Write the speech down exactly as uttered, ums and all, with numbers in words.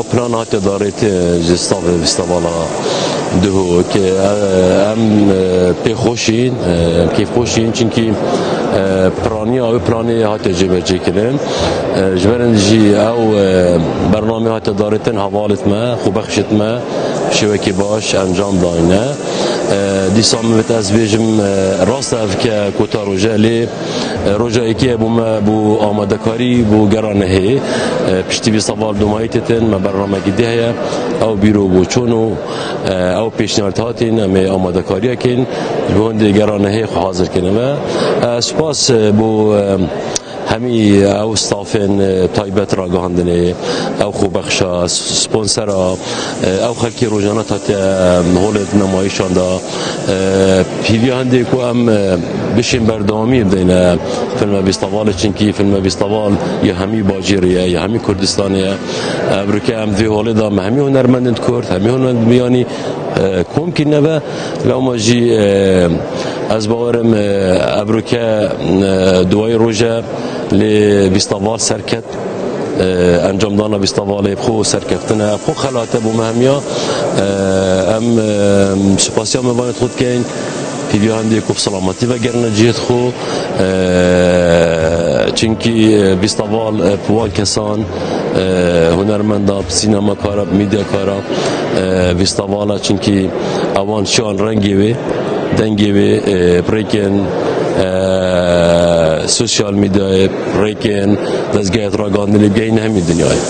Plan hate darêt ji stavê Vîstavala Duhok. Em pê xweş in, em kêfxweş in, çinkî piraniya ew planê hate cêbecêkirin. Ji ber jî ew bernamê hate darêtin hevalêt me, xwebexşêt me şêwekê baş encam dayne. Dîsa min vêt ez bêjim, rast e ev ke kota roje lê, Roja êkê bû me bû amadekarî bû gera nehê. Piştî Vîstaval domayî têtin, me bernamekî dî heye. Ew bîro bû çûn û ew pêşniyar hatin, em ê amadekariya kên. Ji bo hindê gera nehê xwe hazir kêne me. Spas bû hemî ew stafên taybet ragihandinê, ew xwebexşa, sponsera, ew xelkê rojane hatiye holê nemayîşan da. Pîviya hindê ku em bişên berdewamî bideyne filme Vîstavalê, çinkî filme Vîstaval ya hemî bacêrê ye, ya hemî Kurdistanê ye. Evroke em vê holê de me hemî hunermendên Kurd, hemî hunermendên biyanî kom kî nebe. Lewma jî ez bawerim evroke duwayê roje lê Vîstaval serket. Encamdana Vîstavalê bi xwe serkeftine, bi xwe xelate bû me hemiya. Em spasiya mêvanê xwe dikeyin. Pîviya hindê ku bi selametî vegerine cihê xwe. Çinkî Vîstaval bi wan kesan, hunermenda, bi sînemakara, bi medyakara Vîstavala, çinkî ewan şiyan rengê wê, dengê wê, bi rêkên sosyal medyayê, bi rêkên dezgehê ragihandinê bigehîne hemî dinyayê.